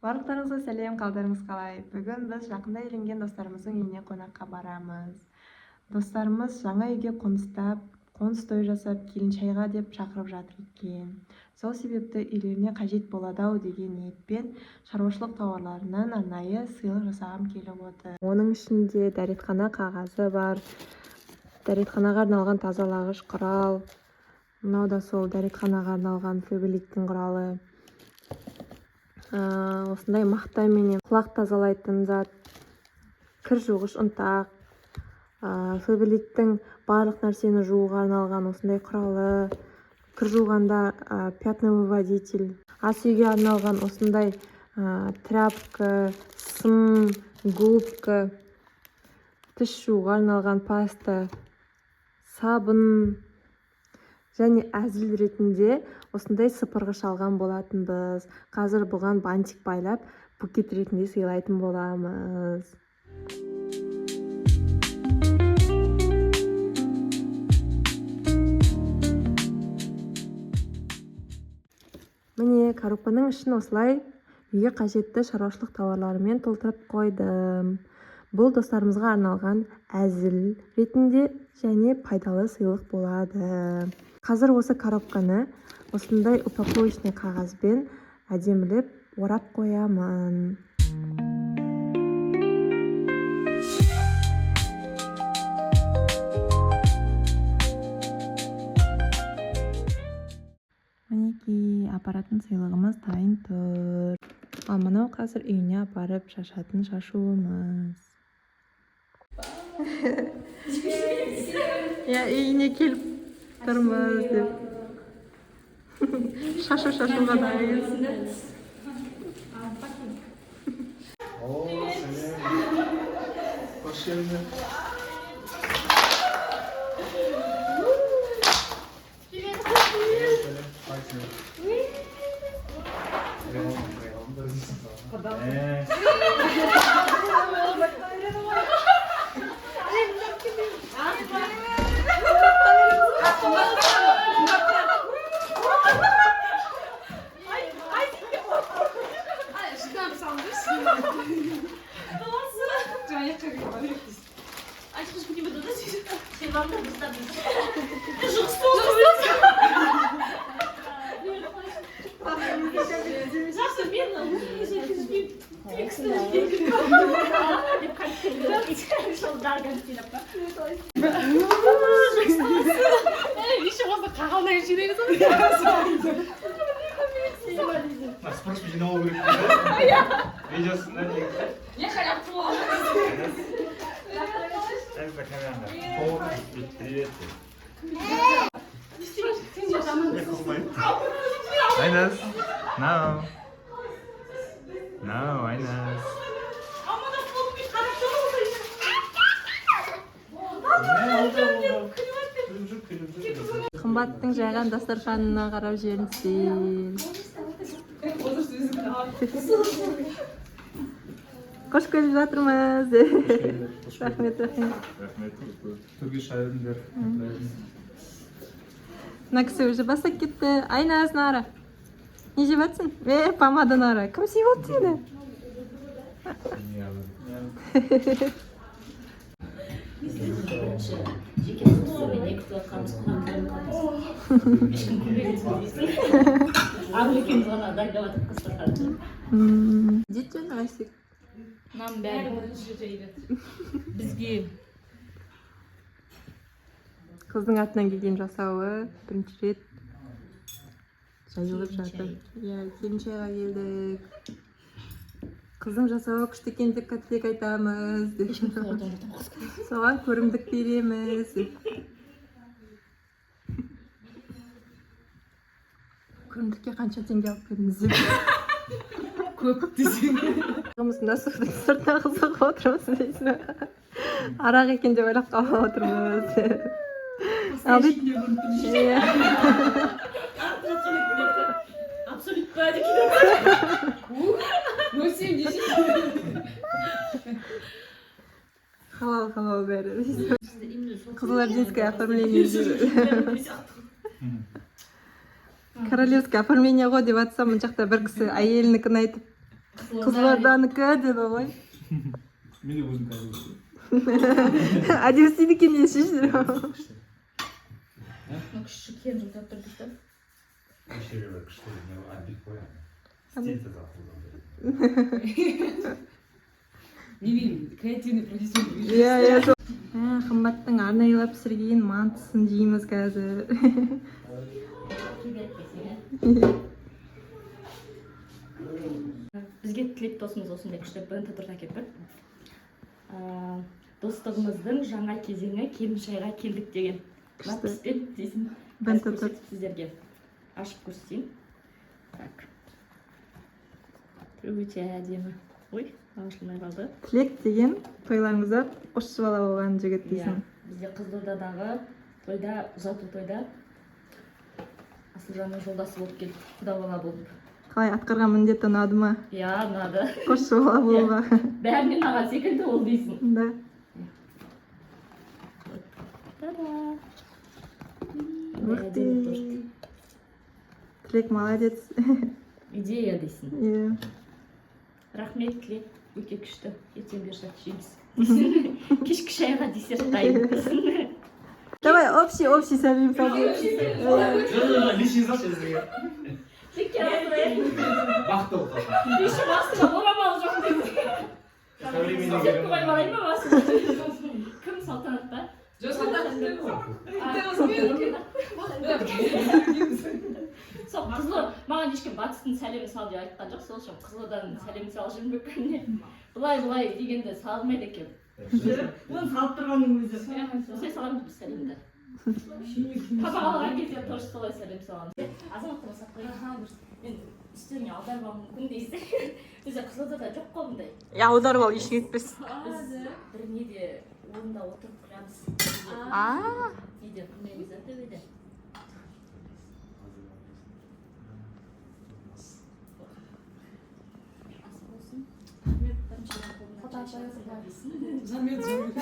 Барлықтарыңызға сәлем, қалдарыңыз қалай? Бүгін біз жақында үйленген достарымыздың үйіне қонаққа барамыз. Достарымыз жаңа үйге қоныстап, қоныс той жасап, келін шайға деп шақырып жатыр екен. Сол себепті үйлеріне қажет болады-ау деген ниетпен шаруашылық тауарларынан арнайы сыйлық жасағым келіп отыр. Оның ішінде дәретхана қағазы бар, дәретханаға арналған тазалағыш құрал, мынау да сол дәретханаға арналған Фаберликтің құралы. Осындай мақта менен құлақ тазалайтын зат, кір жуғыш ұнтақ, Фаберликтің барлық нәрсені жууға арналған осындай құралы, кір жуғанда пятновыводитель, ас үйге арналған осындай тряпка, сым, губка, тіс жууға арналған паста, сабын және әзіл ретінде осындай сыпырғыш алған болатынбыз. Қазір бұған бантик байлап, букет ретінде сыйлайтын боламыз. Міне, коробканың ішін осылай үйге қажетті шаруашылық тауарларымен толтырып қойдым. Бұл достарымызға арналған әзіл ретінде және пайдалы сыйлық болады. Қазір осы коробканы осындай упаковочный қағазбен әдемілеп орап қоямын. Мінекей, апаратын сыйлығымыз дайын тұр. Ал мынау қазір үйіне апарып шашатын шашуымыз. Иә, үйіне келіп тұрмыз деп. Шашу шашуға дайын. Oo, сәлем. Hoş geldin. Сәлем. Сәлем. Мына спросып жинап алу керек дейді. Видеосында негізі. Әзір камераны. Привет. Айназ. No. No, Айназ. Не oldu, oldu? Күліп жүр, күліп жүр. Қымбаттың жайған дастарханына қарап жерінсін. Қош келіп жатырмыз. Рахмет, рахмет. Рахмет, көп көп. Төрге шыға беріңдер. Мына кісі уже бастап кетті. Айназ, Нара. Не жеп жатсың? Е, помада Нара. Кім сүйіп отыр сені? Бірінші жеке құтысымен не күтіп жатқанымыз, қонақтарын қаламыз. Ешкім көрмеген соң дейсің. Ару екеуміз ғана дайындап жатырмыз дастарханды. Дейді Асик. Мынаның бәрі бізге. Қыздың атынан келген жасауы бірінші рет жайылып жатыр. Иә, келін шайға келдік. Қыздың жасауы күшті екен деп тілек айтамыз деп. Соған көрімдік береміз деп. Көрімдікке қанша теңге алып келдіңіз деп. Көп десең. Мына судың сыртына қызығып отырмыз дейсің. Арақ екен деп ойлап қалып отырмыз. Ал дейді. Иә. Абсолют па деп. Халал, халал бәрі. Қызылординское оформление. Королевское оформление ғой деп жатсам, мына жақта бір кісі әйелінікін айтып Қызылорданікі деді ғой. Мен де өзім қазір. Әдемі істейді екен десеңші. Ну, күшті киім жылтырап тұр дейді. Неше бір күшті не обид қой. Стиль таза. Не, креативный продюсер. Иә, иә. Қымбаттың арнайылап пісірген мантысын жейміз қазір. Привет десең, иә. Бізге Тілек досымыз осындай күшті бенто торт әкеліп берді. Достығымыздың жаңа кезеңі, келін шайға келдік деген Күшті. надписпен дейсің. Бенто Қазір торт. көрсетіп, сіздерге ашып көрсетейін. Так, өте әдемі. Ой, ашылмай қалды. Тілек деген тойларыңызда қосшы бала болған жігіт Иә, дейсің. Бізде Қызылордадағы тойда, ұзату тойда Асылжанның жолдасы болып келді, құда бала болып. Қалай, атқарған міндеті ұнады ма? Иә, ұнады. Қосшы бала болуға. Бәріне ұнаған секілді ол дейсің. Да. Та-да! Ух ты. Әдемі торт. Тілек молодец. Идея дейсің. Иә. Рахмет, Тілек, өте күшті. Ертең бұйырса жейміз. Кешкі шайға десерт дайын дейсің. Давай общий, общий сәлем салайық. Жоқ, личный салшы өзіңе. Тілекке рахмет. Бақытты бол қалған. Еще басында орамал жоқ дейсің. Современный Салфетка қойып алайын ба басына? Кім, Салтанат па? Жоқ, Салтанат. Сол Қызыл, маған ешкім батыстың сәлемін сал деп айтқан жоқ, сол үшін Қызылорданың сәлемін салып жүрмін күніне. Былай былай дегенде сала алмайды екен. Оны салып тұрғанның өзі. Осылай саламыз біз сәлемді. Тамақ алған кезде тоже солай сәлем саламыз. Азаматтарға салып қояйын. Мен үстеріңе аударып алуым мүмкін дейсің. Бізде Қызылордада жоқ қой бұндай. Иә, аударып ал, ештеңе етпес. Біз бір неде, орында отырып құямыз. А, Неде құймаймыз да, төбеде. Ас болсын. Біріншіден қолына шай ішіп дейсің. Замет, замет.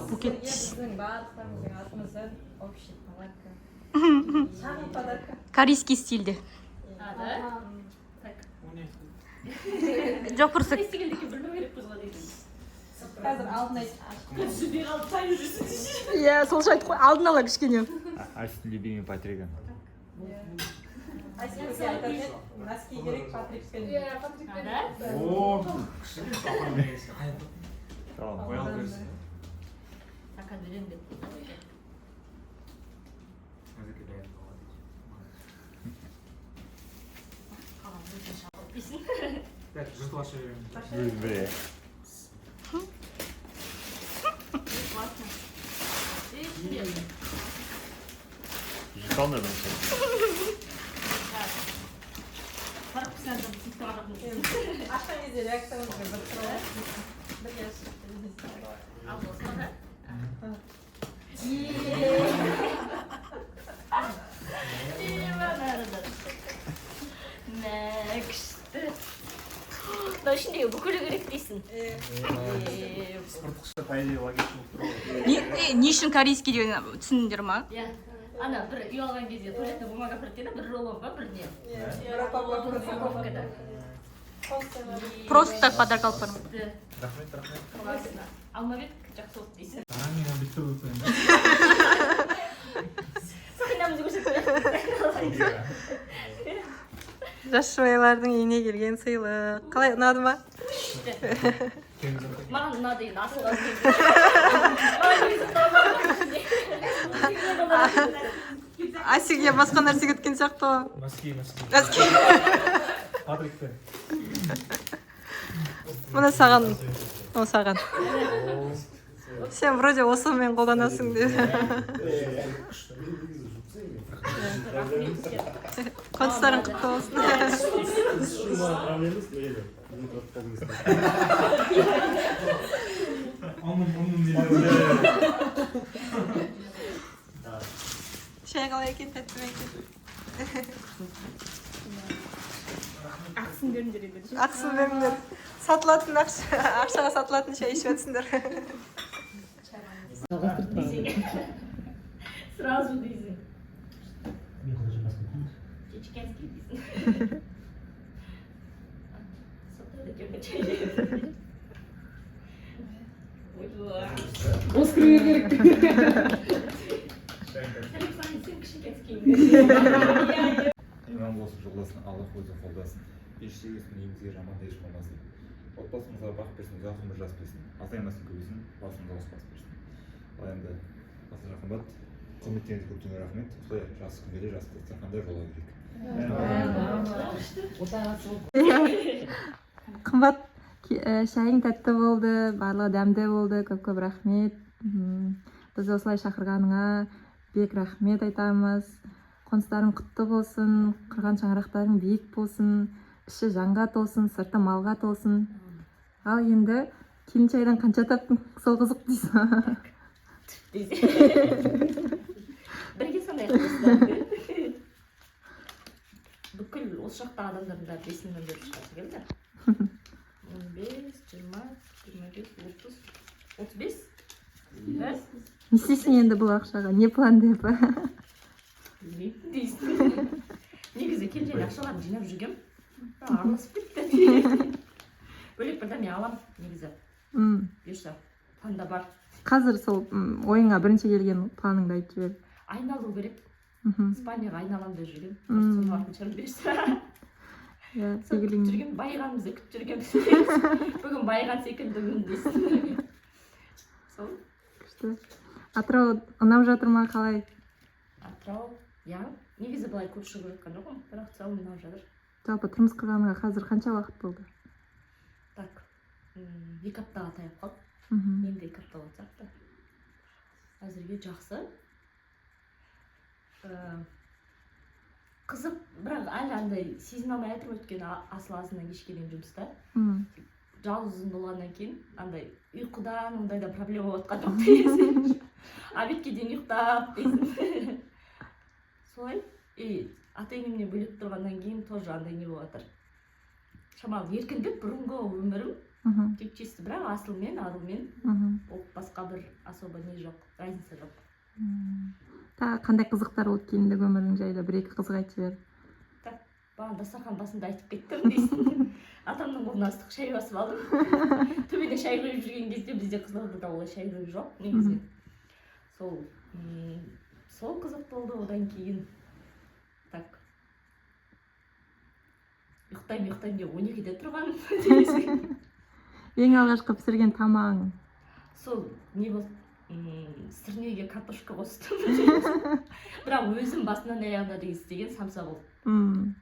Букет. Біздің барлықтарымыздың атымыздан общий подарка. Шағын подарка. Корейский стильде. А, да? Так. Жоқ, просто Не істеген екен, білмеу керекпіз ғой деген. Қазір алдын айт. Түсінбей қалып сайып жүрсің. Иә, сол айтып қой, алдын ала кішкене. Айстың любимый Патригін. Айсекеге айтатын еді, носки керек Патрикпен. А, да? О, күшті. Қоя берсін. Стакан беремін деп. Қалған өзің шалып дейсің. Так, жұртты аша беремін. Өзім біле. Классно. Эй, привет. Жұрт алмадым. Барып сәл сөйтіп тұрған. Ашқан кезде реакциямызбен бір тұр ғой. Бірге ашып. Ал болсын да? Е, мә, күшті. Мынау ішіндегі бүкілі керек дейсің. Е, Спорттықша, по идее, логично болып тұр ғой. Не үшін корейский деген түсіндіңдер ма? Иә. Ана бір үй алған кезде туалетный бумага әперді деді, бір рулон ба, бір не. Иә, бір упаковка. Упаковкада. Просто так подарок алып бармын. Күшті. Рахмет, рахмет. Классно. Алмабек, жақсы болды дейсің. Заранее бүйтіп өтпеймін. Сақинамызды көрсетіп. Жас жұбайлардың үйіне келген сыйлық. Қалай, ұнады ма? Маған ұнады енді, асылған кезде. Маған негізі ұнамады. Асеке басқа нәрсе күткен сияқты ғой. Носки, носки. Носки. Патрикпен. Мына саған. Ол саған. Сен вроде осымен қолданасың деп. Рахмет. Қоныстарың құтты болсын. Проблема емес, енді ұмытып. Оның дейді. Шай қалай екен, тәтті ме екен? Ақысын беріңдер енді. Ақысын беріңдер. Сатылатын ақша, ақшаға сатылатын шай ішіп жатсыңдар. Десең. Сразу дейсің. Мен құдайша басқа. Чеченский дейсің. Сатады екен чай. Ой. Оскар беру керек. Сәлем саған, сен кішкенский. Иман болсын, жолдасын, Аллах өзі қолдасын. Бес жегесін, үйімізге жаман еш болмасын. Отбасымызға бақ берсін, ұзақ өмір жас берсін. Азаймасын, көбейсін, басымызға ос бас берсін. Ал енді Асылжан, Қымбат, құрметтеріңізге көптен рахмет. Осылай жақсы күндерде, жақсы дастарханда жолыға берейік. Отағасы болып. Қымбат, шайың тәтті болды, барлығы дәмді болды, көп көп рахмет. Бізді осылай шақырғаныңа бек рахмет айтамыз. Қоныстарың құтты болсын, құрған шаңырақтарың биік болсын, іші жанға толсын, сырты малға толсын. Ал енді келін шайдан қанша таптың, сол қызық дейсің. Бірге сондай қылмыстар. Бүкіл осы жақтағы адамдардың бәрі 5 мыңнан беріп шығасы келді. 15, 20, 25, 30, 35. Да? Не істейсің енді бұл ақшаға, не план деп? Білмеймін дейсің. Негізі келіншек ақшаларын жинап жүргем. Бірақ араласып кетті. Бөлек бірдеме аламын негізі. Бұйырса. Планда бар. Қазір сол ойыңа бірінші келген планыңды айтып жібер. Айналу керек. Спальныйға айналамын деп жүргем. Соны алатын шығармын бұйырса. Иә. Сол күтіп Игілігің. жүрген, байығанымызды күтіп жүрген. Бүгін байыған секілдімін дейсің. Сол. Күшті. Атырау ұнап жатыр ма, қалай? Атырау, иә. Негізі былай көп шығып жатқан жоқпын, бірақ в целом ұнап жатыр. Жалпы тұрмыс құрғаныңа қазір қанша уақыт болды? Так, 2 аптаға таяп қалды. Енді 2 апта болатын сияқты. Әзірге жақсы. Қызық, бірақ әлі андай сезіне алмай жатырмын, өйткені Асыл азаннан кешке дейін жұмыста. Жалғыз өзім болғаннан кейін андай ұйқыдан ондай да проблема болып жатқан жоқ дейсің. Обедке дейін ұйықтап дейсің. Солай. И ата енемнен бөлек тұрғаннан кейін тоже андай не болып жатыр. Шамалы еркіндік, бұрынғы өмірім тек чисто, бірақ Асылмен, Арулмен ол басқа бір особо не жоқ, разница жоқ. Тағы қандай қызықтар болды келіндік өмірің жайлы, бір екі қызық айтып жібер. Бағана дастархан басында айтып кеттім дейсің. Атамның қолына ыстық шай басып алдым. Төбеде шай құйып жүрген кезде, бізде Қызылордада олай шай құю жоқ негізі. Сол қызық болды. Одан кейін, так, ұйықтаймын, ұйықтаймын деп 12-де тұрғаным дейсің. Ең алғашқы пісірген тамағың? Сол не болды, сірнеге картошка қостым, бірақ өзім басынан аяғына дейін істеген самса болды.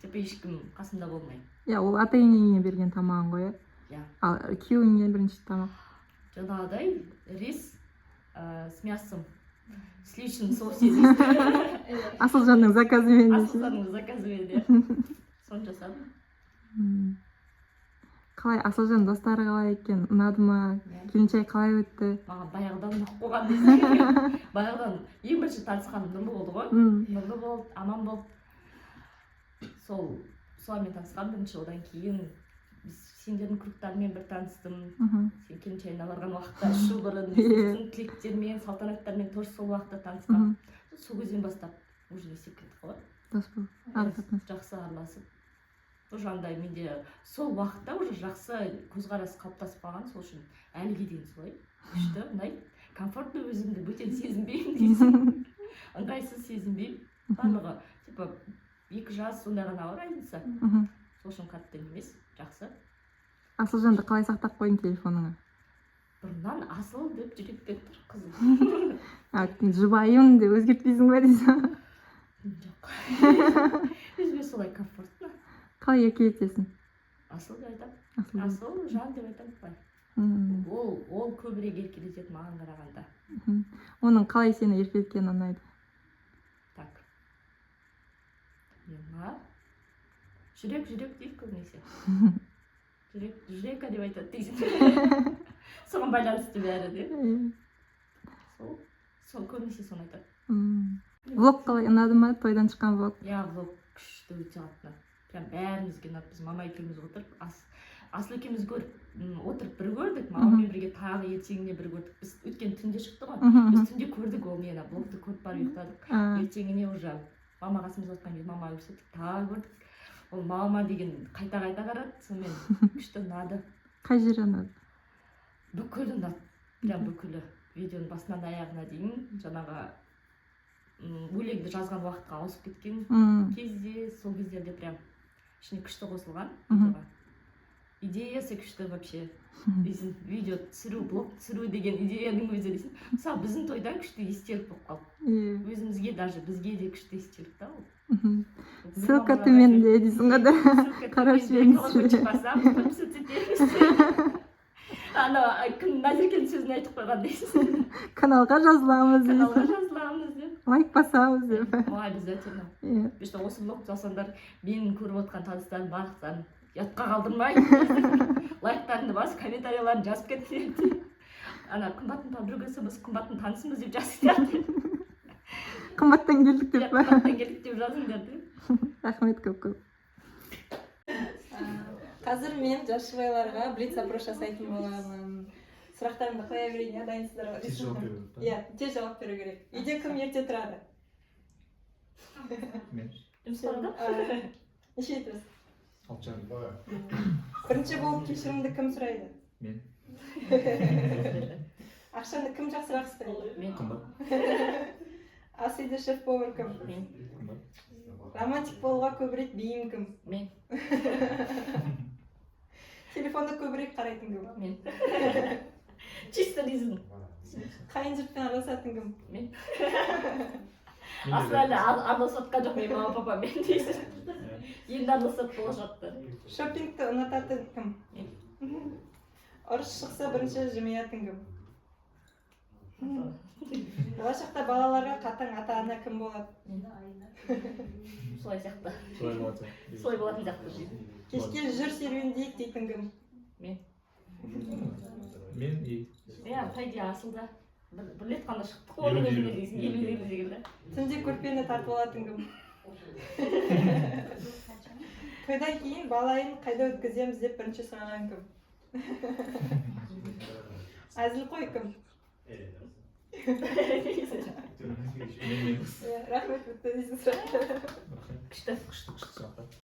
Типа ешкім қасымда болмай. Иә, ол ата енеңе берген тамағың ғой, иә? Иә. Ал күйеуіңе бірінші тамақ? Жаңағыдай рис с мясом в сливочном соусе дейді. Асылжанның заказымен десең. Асылжанның заказымен, иә, соны жасадым. Қалай, Асылжан достары қалай екен, ұнады ма? Иә. Келіншек қалай өтті? Маған баяғыдан ұнап қойған дейсің. Баяғыдан ең бірінші танысқаным Нұрлы болды ғой. Нұрлы болды, Аман болды. Сол солармен танысқанмын бірінші. Одан кейін біз сендердің кругтарымен бір таныстым. Сен келін шайына барған уақытта, 3 жыл бұрын. Сосын Тілектермен, Салтанаттармен тоже сол уақытта танысқанмын. Сол кезден бастап уже не істеп кеттік қой. Дос болып, ара қатынас. Жақсы араласып, уже андай менде сол уақытта уже жақсы көзқарас қалыптасып қалған. Сол үшін әліге дейін солай күшті, ұнайды, комфортно, өзімді бөтен сезінбеймін дейсің, ыңғайсыз сезінбеймін. Барлығы типа 2 жас сондай ғана ғой разница. Сол үшін қатты не емес, жақсы. Асылжанды қалай сақтап қойдың телефоныңа? Бұрыннан Асыл деп жүректе тұр қызым. А, жұбайым деп өзгертпейсің ба дейсің? Жоқ, өзіме солай комфортно. Қалай еркелетесің? Асыл деп айтамын. Асыл деп. Асыл жан деп айтамын былай. Ол көбірек еркелетеді маған қарағанда. Оның қалай сені еркелеткені ұнайды? Так, мен жүрек, жүрек дейді көбінесе, жүрек, жүрека деп айтады дейсің, соған байланысты бәрі де. Сол көбінесе соны айтады. Влог қалай, ұнады ма, тойдан шыққан влог? Иә, влог күшті, өте қатты ұнады, прям бәрімізге ұнады. Біз мама екеуміз отырып ас Асыл екеуміз көріп, отырып бір көрдік, мамаммен бірге тағы ертеңіне бір көрдік. Біз өйткені түнде шықты ғой, біз түнде көрдік ол нені, блогты көріп барып ұйықтадық. Ертеңіне уже мама қасымызда отқан кезде мамаға көрсеттік, тағы көрдік. Ол мама деген қайта қайта қарады, сонымен күшті ұнады. Қай жері ұнады? Бүкілі ұнады, прям бүкілі, видеоның басынан аяғына дейін. Жаңағы өлеңді жазған уақытқа ауысып кеткен кезде, сол кездерде прям ішіне күшті қосылған видеоға. Идеясы күшті вообще дейсің, видео түсіру, блог түсіру деген идеяның өзі дейсің. Мысалы, біздің тойдан күшті естелік болып қалды. Өзімізге, даже бізге де күшті естелік та ол. Мен Ссылка мамаға төменде дейсің ғой да. Ссылка Қарап төменде, жіберіңіз. Колокольчик басамыз, подписываться етеміз. Анау кім, Назеркенің сөзін айтып қойған дейсің. Каналға жазыламыз Каналға дейсің. жазыламыз деп. Лайк басамыз деп. О, обязательно. Потому что осы блогты салсаңдар, менің көріп отқан таныстарым барлықтарын ұятқа қалдырмай, лайктарыңды басып, комментарийларын жазып кетіңдер. Ана Қымбаттың подругасымыз, Қымбаттың танысымыз деп жазыңдар. Қымбаттан келдік деп па? Қымбаттан келдік деп жазыңдар деп. Рахмет көп көп. Қазір мен жас жұбайларға блиц опрос жасайтын боламын. Сұрақтарымды қоя берейін, иә? Дайынсыздар ғой? Тез жауап беру керек па? Иә, тез жауап беру керек. Үйде кім ерте тұрады? Мен. Жұмыстарда. Нешеде тұрасыз? 6:30. Бірінші болып кешірімді кім сұрайды? Мен. Ақшаны кім жақсырақ ұстайды? Мен. Қымбат. Ас үйде шеф повар кім? Мен. Қымбат. Романтик болуға көбірек бейім кім? Мен. Телефонды көбірек қарайтын кім? Мен, чисто дейсің. Қайын жұртпен араласатын кім? Мен. Асыл әлі араласып жатқан жоқ менің мама папамен дейсің, енді араласады болашақта. Шопингті ұнататын кім? Мен. Ұрыс шықса, бірінші жымиятын кім? Болашақта балаларға қатаң ата ана кім болады? Солай сияқты. Солай болады. Солай болатын сияқты. Кешке жүр, серуендейік дейтін кім? Мен. Мен и Иә, по идее асылда бір рет қана шықтық қой оның Елу өзіне елу. дейсің, 50-50 деген да. Түнде көрпені тартып алатын кім? Тойдан кейін бала айын қайда өткіземіз деп бірінші сұраған кім? Әзілқой кім? Мен. Иә, рахмет, бітті дейсің сұрақтар. Күшті, күшті, күшті. Сұрақтар.